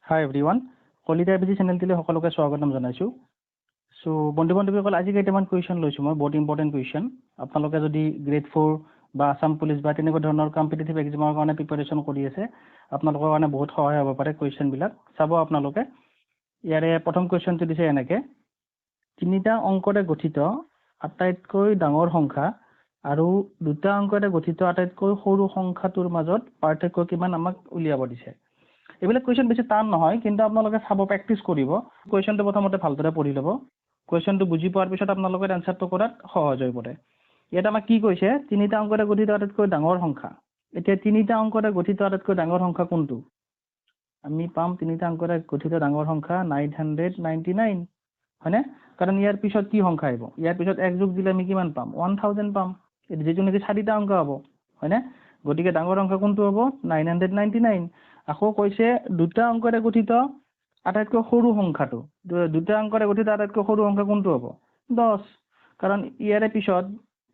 High everyone, Kalita A B C চেনেলটোলৈ সকলোকে স্বাগতম জনাইছোঁ। চ' বন্ধু বান্ধৱীসকল, আজি কেইটামান কুৱেশ্যন লৈছোঁ মই, বহুত ইম্পৰ্টেণ্ট কুৱেশ্যন। আপোনালোকে যদি গ্ৰেড ফ'ৰ বা আছাম পুলিচ বা তেনেকুৱা ধৰণৰ কম্পিটিটিভ এক্সামৰ কাৰণে প্ৰিপেৰেশ্যন কৰি আছে, আপোনালোকৰ কাৰণে বহুত সহায় হ'ব পাৰে কুৱেশ্যনবিলাক। চাব আপোনালোকে, ইয়াৰে প্ৰথম কুৱেশ্যনটো দিছে এনেকৈ: তিনিটা অংকৰে গঠিত আটাইতকৈ ডাঙৰ সংখ্যা আৰু দুটা অংকৰে গঠিত আটাইতকৈ সৰু সংখ্যাটোৰ মাজত পাৰ্থক্য কিমান আমাক উলিয়াব দিছে। এইবিলাক কুৱেশ্যন বেছি টান নহয়, কিন্তু আপোনালোকে চাব, প্ৰেক্টিচ কৰিব। কুৱেশ্যনটো প্ৰথমতে ভালদৰে পঢ়ি ল'ব। কুৱেশ্যনটো বুজি পোৱাৰ পিছত আপোনালোকে এনচাৰটো কৰাত সহজ হৈ পৰে। ইয়াত আমাক কি কৈছে? তিনিটা অংকৰে গঠিত আটাইতকৈ ডাঙৰ সংখ্যা। এতিয়া তিনিটা অংকৰে গঠিত আটাইতকৈ ডাঙৰ সংখ্যা কোনটো আমি পাম? তিনিটা অংকৰে গঠিত ডাঙৰ সংখ্যা 999, হয়নে? কাৰণ ইয়াৰ পিছত কি সংখ্যা আহিব? ইয়াৰ পিছত এক যোগ দিলে আমি কিমান পাম? 1000 পাম, যিটো নেকি চাৰিটা অংক হ'ব, হয়নে? গতিকে ডাঙৰ সংখ্যা কোনটো হ'ব? 999। আকৌ কৈছে দুটা অংকৰে গঠিত আটাইতকৈ সৰু সংখ্যাটো। দুটা অংকৰে গঠিত আটাইতকৈ সৰু সংখ্যা কোনটো হ'ব? 10। কাৰণ ইয়াৰে পিছত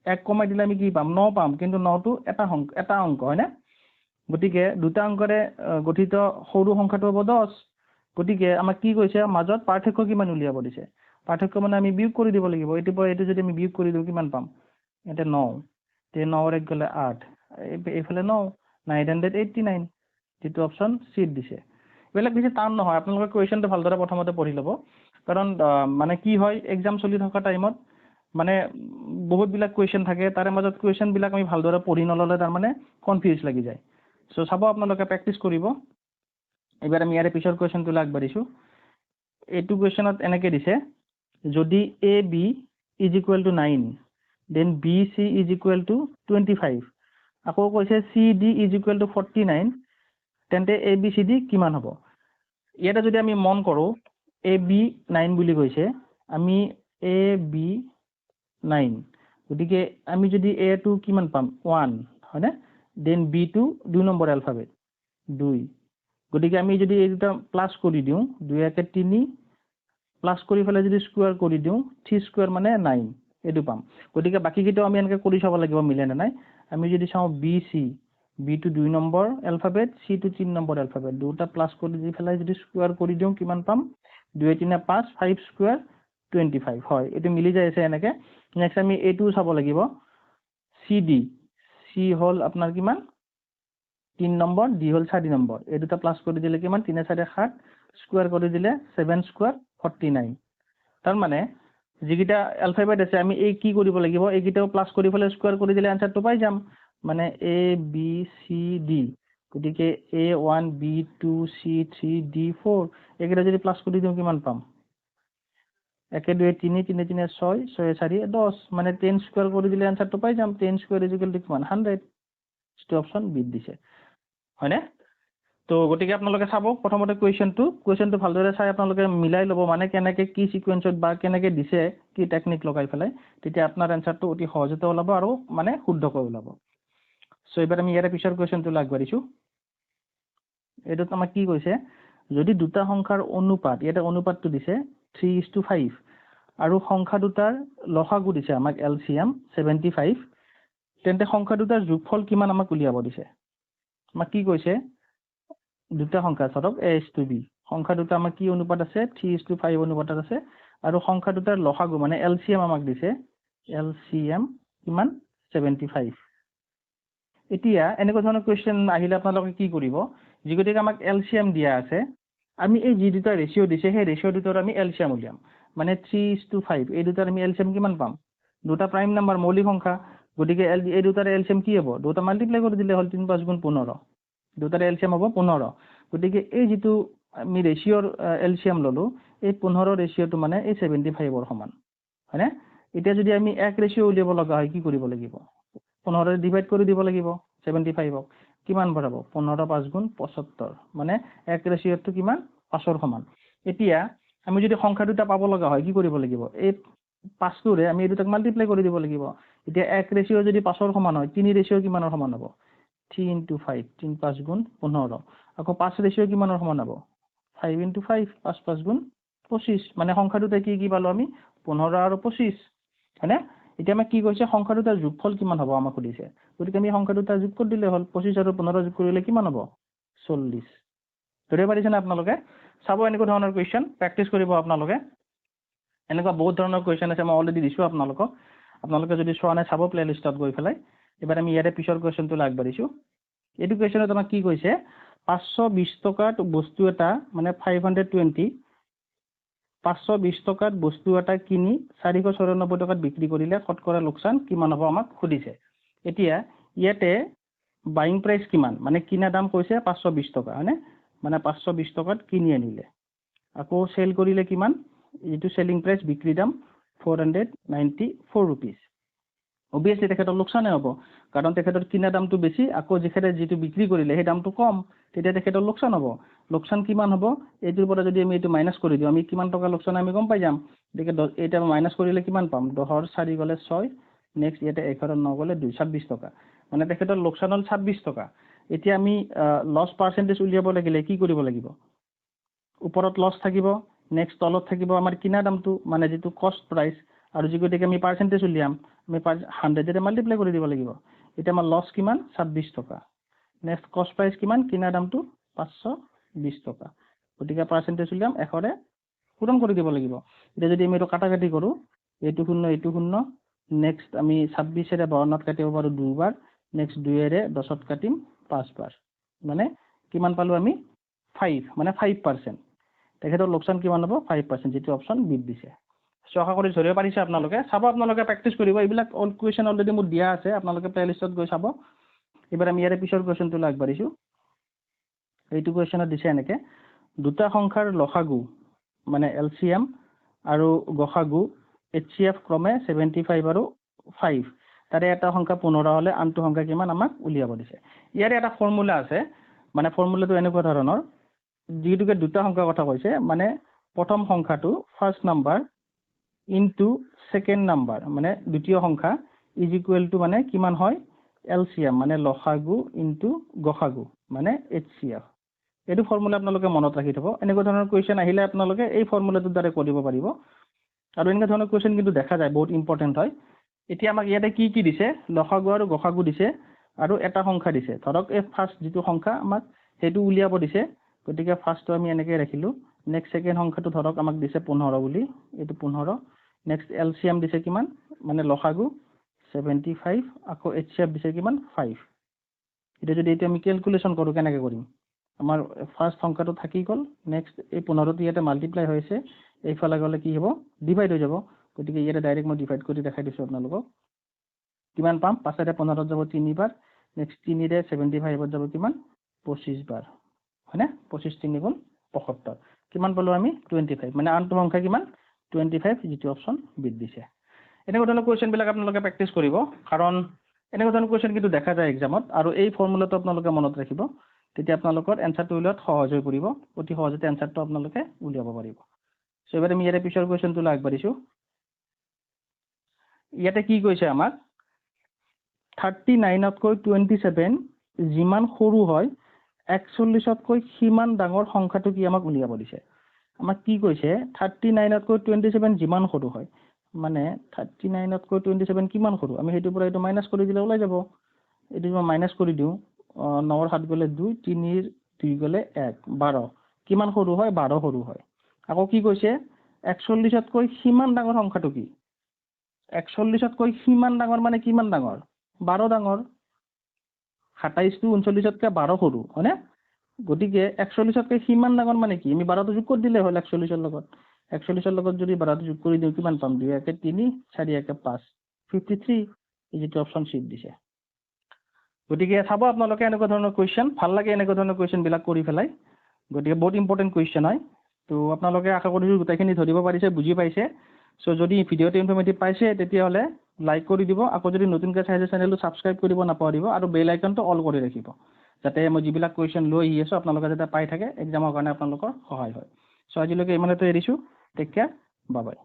এক কমাই দিলে আমি কি পাম? ন পাম। কিন্তু নটো এটা সংখ্যা, এটা অংক, হয়নে? গতিকে দুটা অংকৰে গঠিত সৰু সংখ্যাটো হ'ব 10। গতিকে আমাক কি কৈছে? মাজত পাৰ্থক্য কিমান উলিয়াব দিছে। পাৰ্থক্য মানে আমি বিয়োগ কৰি দিব লাগিব। এইটোৰ পৰা এইটো যদি আমি বিয়োগ কৰি দিওঁ, কিমান পাম? ইয়াতে ন, তে নৰ এক গ'লে আঠ, এইফালে ন, 989, যিটো অপশ্যন চিত দিছে। এইবিলাক বেছি টান নহয়। আপোনালোকে কুৱেশ্যনটো ভালদৰে প্ৰথমতে পঢ়ি ল'ব। কাৰণ মানে কি হয়, এক্সাম চলি থকা টাইমত মানে বহুতবিলাক কুৱেশ্যন থাকে, তাৰে মাজত কুৱেশ্যনবিলাক আমি ভালদৰে পঢ়ি নল'লে তাৰমানে কনফিউজ লাগি যায়। চ' চাব আপোনালোকে, প্ৰেক্টিচ কৰিব। এইবাৰ আমি ইয়াৰে পিছৰ কুৱেশ্যনটোলৈ আগবাঢ়িছোঁ। এইটো কুৱেশ্যনত এনেকৈ দিছে: যদি A B is equal to 9, then B C is equal to 25, আকৌ কৈছে C D is equal to 49, তেন্তে এ বি চি ডি কিমান হ'ব? ইয়াতে যদি আমি মন কৰোঁ, এ বি 9 বুলি কৈছে। আমি এ বি 9, গতিকে আমি যদি এটো কিমান পাম? 1, হয়নে? Then বিটো 2 নম্বৰ এলফাবেট, 2। গতিকে আমি যদি এই দুটা প্লাছ কৰি দিওঁ, দুই একে তিনি, প্লাছ কৰি পেলাই যদি স্কুৱেৰ কৰি দিওঁ, থ্ৰী স্কুৱেৰ মানে 9, এইটো পাম। গতিকে বাকীকেইটাও আমি এনেকৈ কৰি চাব লাগিব, মিলে নে নাই। আমি যদি চাওঁ বি চি, বিটো 2 নম্বৰ এলফাবেট, চিটো 3 নম্বৰ এলফাবেট, দুটা প্লাছ কৰি দি পেলাই যদি স্কুৱেৰ কৰি দিওঁ, কিমান পাম? দুই তিনি পাঁচ, ফাইভ স্কুৱেৰ 25 হয়। এইটো মিলি যাই আছে এনেকৈ। নেক্সট আমি এইটোও চাব লাগিব, চি ডি। চি হ'ল আপোনাৰ কিমান? 3 নম্বৰ, ডি হ'ল 4 নম্বৰ। এই দুটা প্লাছ কৰি দিলে কিমান? তিনি চাৰি সাত, স্কুৱেৰ কৰি দিলে ছেভেন স্কুৱেৰ 49। তাৰমানে যিকেইটা এলফাবেট আছে, আমি এই কি কৰিব লাগিব? এইকেইটাও প্লাছ কৰি পেলাই স্কুৱেৰ কৰি দিলে এনচাৰটো পাই যাম। মানে এ বি চি ডি, গতিকে A 1, B 2, C 3, D 4, এইকেইটা যদি প্লাছ কৰি দিওঁ, কিমান পাম? একে দুয়ে তিনি, তিনি তিনি ছয়, ছয় চাৰি 10, মানে 10 স্কুৱেৰ কৰি দিলে এনচাৰটো পাই যাম। 10 স্কুৱেৰ is equal two কিমান? 100, যিটো অপশ্যন বিত দিছে, হয়নে? তো গতিকে আপোনালোকে চাব প্ৰথমতে কুৱেশ্যনটো ভালদৰে চাই আপোনালোকে মিলাই ল'ব, মানে কেনেকৈ কি ছিকুৱেঞ্চত বা কেনেকৈ দিছে, কি টেকনিক লগাই পেলাই। তেতিয়া আপোনাৰ এনচাৰটো অতি সহজতে ওলাব আৰু মানে শুদ্ধকৈ ওলাব। চ' এইবাৰ আমি ইয়াৰে পিছৰ কুৱেশ্যনটোলৈ আগবাঢ়িছোঁ। এইটোত আমাক কি কৈছে? যদি দুটা সংখ্যাৰ অনুপাত, ইয়াতে অনুপাতটো দিছে 3:5 আৰু সংখ্যা দুটাৰ লসাগু দিছে আমাক এলচিএম 75, তেন্তে সংখ্যা দুটাৰ যোগফল কিমান আমাক উলিয়াব দিছে। আমাক কি কৈছে? দুটা সংখ্যা, ধৰক এ is two B, সংখ্যা দুটা আমাক কি অনুপাত আছে? 3:5 অনুপাতত আছে আৰু সংখ্যা দুটাৰ লসাগু মানে এলচিএম আমাক দিছে। এলচিএম কিমান? 75। এতিয়া এনেকুৱা ধৰণৰ কুৱেশ্যন আহিলে আপোনালোকে কি কৰিব? যি গতিকে আমাক এলচিএম দিয়া আছে, আমি এই যি দুটা ৰেচিঅ' দিছে, সেই ৰেচিঅ' দুটাৰ আমি এলচিএম উলিয়াম। মানে 3:5, এই দুটাৰ আমি এলচিএম কিমান পাম? দুটা প্ৰাইম নাম্বাৰ, মৌলিক সংখ্যা, গতিকে এই দুটাৰ এলচিএম কি হ'ব? দুটা মাল্টিপ্লাই কৰি দিলে হ'ল, তিনি পাঁচ গুণ 15। দুটাৰ এলচিএম হ'ব 15। গতিকে এই যিটো আমি ৰেচিঅ'ৰ এলচিএম ল'লোঁ, এই 15 ৰেচিঅ'টো মানে এই 75ৰ সমান, হয়নে? এতিয়া যদি আমি এক ৰেচিঅ' উলিয়াব লগা হয়, কি কৰিব লাগিব? 15ৰে ডিভাইড কৰি দিব লাগিব 75ক। কিমান বঢ়াব? 15 পাঁচ গুণ 75, মানে এক ৰেচিঅ'টো কিমান? পাঁচৰ সমান। এতিয়া আমি যদি সংখ্যা দুটা পাব লগা হয়, কি কৰিব লাগিব? এই পাঁচটোৰে আমি এই দুটাক মাল্টিপ্লাই কৰি দিব লাগিব। এতিয়া এক ৰেচিঅ' যদি পাঁচৰ সমান হয়, তিনি ৰেচিঅ' কিমানৰ সমান হ'ব? থ্ৰী ইণ্টু ফাইভ, তিনি পাঁচ গুণ 15। আকৌ পাঁচ ৰেচিঅ' কিমানৰ সমান হ'ব? ফাইভ ইণ্টু ফাইভ, পাঁচ পাঁচ গুণ 25। মানে সংখ্যা দুটা কি কি পালোঁ আমি? 15 আৰু 25, হয়নে? এতিয়া আমাক কি কৈছে? সংখ্যা দুটাৰ যোগফল কিমান হ'ব আমাক সুধিছে। গতিকে আমি সংখ্যা দুটা যোগ কৰি দিলে হ'ল। 25 আৰু 15 যোগ কৰিলে কিমান হ'ব? 40। তো ধৰিব পাৰিছেনে আপোনালোকে? চাব, এনেকুৱা ধৰণৰ কুৱেশ্যন প্ৰেক্টিচ কৰিব আপোনালোকে। এনেকুৱা বহুত ধৰণৰ কুৱেশ্যন আছে, মই অলৰেডি দিছোঁ আপোনালোকক। আপোনালোকে যদি চোৱা নাই, চাব প্লে লিষ্টত গৈ পেলাই। এইবাৰ আমি ইয়াৰে পিছৰ কুৱেশ্যনটোলৈ আগবাঢ়িছোঁ। এইটো কুৱেশ্যনত আমাক কি কৈছে? 520 টকাত বস্তু এটা, মানে 520, 520 টকাত বস্তু এটা কিনি 494 টকাত বিক্ৰী কৰিলে শতকৰা লোকচান কিমান হ'ব আমাক সুধিছে। এতিয়া ইয়াতে বাইং প্ৰাইচ কিমান, মানে কিনা দাম কৈছে 520 টকা, হয়নে? মানে 520 টকাত কিনি আনিলে, আকৌ চেল কৰিলে কিমান? যিটো চেলিং প্ৰাইচ, বিক্ৰী দাম 494 ৰুপিজ। অভিয়াছলি তেখেতৰ লোকচানেই হ'ব, কাৰণ তেখেতৰ কিনা দামটো বেছি, আকৌ তেখেতে যিটো বিক্ৰী কৰিলে সেই দামটো কম, তেতিয়া তেখেতৰ লোকচান হ'ব। লোকচান কিমান হ'ব? এইটোৰ পৰা যদি আমি এইটো মাইনাছ কৰি দিওঁ, আমি কিমান টকা লোকচান আমি গম পাই যাম। গতিকে এইটা মাইনাছ কৰিলে কিমান পাম? 10ৰ 4 গ'লে 6, নেক্সট ইয়াতে 11 9 গ'লে 2, 26 টকা। মানে তেখেতৰ লোকচান হ'ল 26 টকা। এতিয়া আমি লছ পাৰ্চেণ্টেজ উলিয়াব লাগিলে কি কৰিব লাগিব? ওপৰত লছ থাকিব, নেক্সট তলত থাকিব আমাৰ কিনা দামটো, মানে যিটো কষ্ট প্ৰাইচ, আৰু যি গতিকে আমি পাৰ্চেণ্টেজ উলিয়াম, আমি 100-এৰে মাল্টিপ্লাই কৰি দিব লাগিব। এতিয়া আমাৰ লছ কিমান? 26 টকা। নেক্সট কষ্ট প্ৰাইচ কিমান? কিনা দামটো 520 টকা। গতিকে পাৰ্চেণ্টেজ উলিয়াম, 100-ৰে পূৰণ কৰি দিব লাগিব। এতিয়া যদি আমি এইটো কাটা কাটি কৰোঁ, এইটো শূন্য, এইটো শূন্য, নেক্সট আমি 26-এৰে 52-ত কাটিব পাৰোঁ দুবাৰ, নেক্সট 2-এৰে 10-ত কাটিম 5বাৰ। মানে কিমান পালোঁ আমি? 5, মানে 5%। তেখেতৰ লোকচান কিমান হ'ব? 5%, যিটো অপশ্যন বিত দিছে। চ' আশা কৰি ধৰিব পাৰিছে আপোনালোকে। চাব, আপোনালোকে প্ৰেক্টিচ কৰিব। এইবিলাক অল কুৱেশ্যন অলৰেডি মোৰ দিয়া আছে, আপোনালোকে প্লে লিষ্টত গৈ চাব। এইবাৰ আমি ইয়াৰে পিছৰ কুৱেশ্যনটোলৈ আগবাঢ়িছোঁ। এইটো কুৱেশ্যনত দিছে এনেকৈ, দুটা সংখ্যাৰ লসাগু মানে LCM আৰু গসাগু HCF ক্ৰমে 75 আৰু 5, তাৰে এটা সংখ্যা 15 হ'লে আনটো সংখ্যা কিমান আমাক উলিয়াব দিছে। ইয়াৰে এটা ফৰ্মুলা আছে, মানে ফৰ্মুলাটো এনেকুৱা ধৰণৰ, যিহেতুকে দুটা সংখ্যাৰ কথা কৈছে, মানে প্ৰথম সংখ্যাটো first number into second number, মানে দ্বিতীয় সংখ্যা is equal to মানে কিমান হয়? LCM, মানে লসাগু ইনটু গসাগু, মানে HCF। এইটো ফৰ্মুলা আপোনালোকে মনত ৰাখি থ'ব। এনেকুৱা ধৰণৰ কুৱেশ্যন আহিলে আপোনালোকে এই ফৰ্মুলাটোৰ দ্বাৰা কৰিব পাৰিব। আৰু এনেকুৱা ধৰণৰ কুৱেশ্যন কিন্তু দেখা যায়, বহুত ইম্পৰ্টেণ্ট হয়। এতিয়া আমাক ইয়াতে কি কি দিছে? লসাগু আৰু গসাগু দিছে আৰু এটা সংখ্যা দিছে। ধৰক এই ফাৰ্ষ্ট যিটো সংখ্যা আমাক সেইটো উলিয়াব দিছে, গতিকে ফাৰ্ষ্টটো আমি এনেকৈ ৰাখিলোঁ। নেক্সট ছেকেণ্ড সংখ্যাটো ধৰক আমাক দিছে 15 বুলি, এইটো 15। নেক্সট LCM দিছে কিমান, মানে লসাগু 75, আকৌ HCF দিছে কিমান? 5। এতিয়া যদি এইটো আমি কেলকুলেশ্যন কৰোঁ কেনেকৈ কৰিম? আমাৰ ফাৰ্ষ্ট সংখ্যাটো থাকি গ'ল, নেক্সট এই 15টো ইয়াতে মাল্টিপ্লাই হৈছে, এইফালে গ'লে কি হ'ব? ডিভাইড হৈ যাব। গতিকে ইয়াতে ডাইৰেক্ট মই ডিভাইড কৰি দেখাই দিছোঁ আপোনালোকক। কিমান পাম? 5-এৰে 15-ত যাব 3বাৰ, নেক্সট 3-ৰে 75-ত যাব কিমান? 25 বাৰ, হয়নে? 25 3 গুণ 75। কিমান পালোঁ আমি? 25। মানে আনটো সংখ্যা কিমান? 25, যিটো অপশ্যন বিত দিছে। এনেকুৱা ধৰণৰ কুৱেশ্যনবিলাক আপোনালোকে প্ৰেক্টিচ কৰিব, কাৰণ এনেকুৱা ধৰণৰ কুৱেশ্যন কিন্তু দেখা যায় এক্সামত। আৰু এই ফৰ্মুলাটো আপোনালোকে মনত ৰাখিব, তেতিয়া আপোনালোকৰ এনচাৰটো উলিওৱাত সহজ হৈ পৰিব, অতি সহজতে এনচাৰটো আপোনালোকে উলিয়াব পাৰিব। চ' এইবাৰ আমি ইয়াৰে পিছৰ কুৱেশ্যনটোলৈ আগবাঢ়িছোঁ। ইয়াতে কি কৈছে আমাক? 39তকৈ 27 যিমান সৰু হয়, 41তকৈ সিমান ডাঙৰ সংখ্যাটো কি আমাক উলিয়াব দিছে। আমাক কি কৈছে? 39তকৈ 27 যিমান সৰু হয়, মানে 39তকৈ 27 কিমান সৰু, আমি সেইটোৰ পৰা এইটো মাইনাছ কৰি দিলে ওলাই যাব। এইটো মই মাইনাছ কৰি দিওঁ, 9ৰ 7 গ'লে 2, 3ৰ 2 গ'লে 1, 12। কিমান সৰু হয়? 12 সৰু হয়। আকৌ কি কৈছে? 41তকৈ সিমান ডাঙৰ সংখ্যাটো কি? 41তকৈ সিমান ডাঙৰ মানে কিমান ডাঙৰ? 12 ডাঙৰ। 27টো 39তকৈ 12 সৰু, হয়নে? গতিকে 41তকৈ সিমান ডাঙৰ মানে কি? আমি 12টো যোগ কৰি দিলে হ'ল 41ৰ লগত। 41ৰ লগত যদি 12টো যোগ কৰি দিওঁ কিমান পাম? 2 1 3, 4 1 5, 53, এই যিটো অপশ্যন চিট দিছে। গতিকে চাব আপোনালোকে এনেকুৱা ধৰণৰ কুৱেশ্যন, ভাল লাগে এনেকুৱা ধৰণৰ কুৱেশ্যনবিলাক কৰি পেলাই। গতিকে বহুত ইম্পৰ্টেণ্ট কুৱেশ্যন হয়। তো আপোনালোকে আশা কৰিছোঁ গোটেইখিনি ধৰিব পাৰিছে, বুজি পাইছে। চ' যদি ভিডিঅ'টো ইনফৰ্মেটিভ পাইছে তেতিয়াহ'লে লাইক কৰি দিব, আকৌ যদি নতুনকৈ চাইছে চেনেলটো ছাবস্ক্ৰাইব কৰিব নাপাহৰিব, আৰু বেল আইকনটো অল কৰি ৰাখিব, যাতে মই যিবিলাক কুৱেশ্যন লৈ আহি আছোঁ আপোনালোকে যাতে পাই থাকে, এক্সামৰ কাৰণে আপোনালোকৰ সহায় হয়। চ' আজিলৈকে ইমানতে এৰিছোঁ। Tech care, bye bye.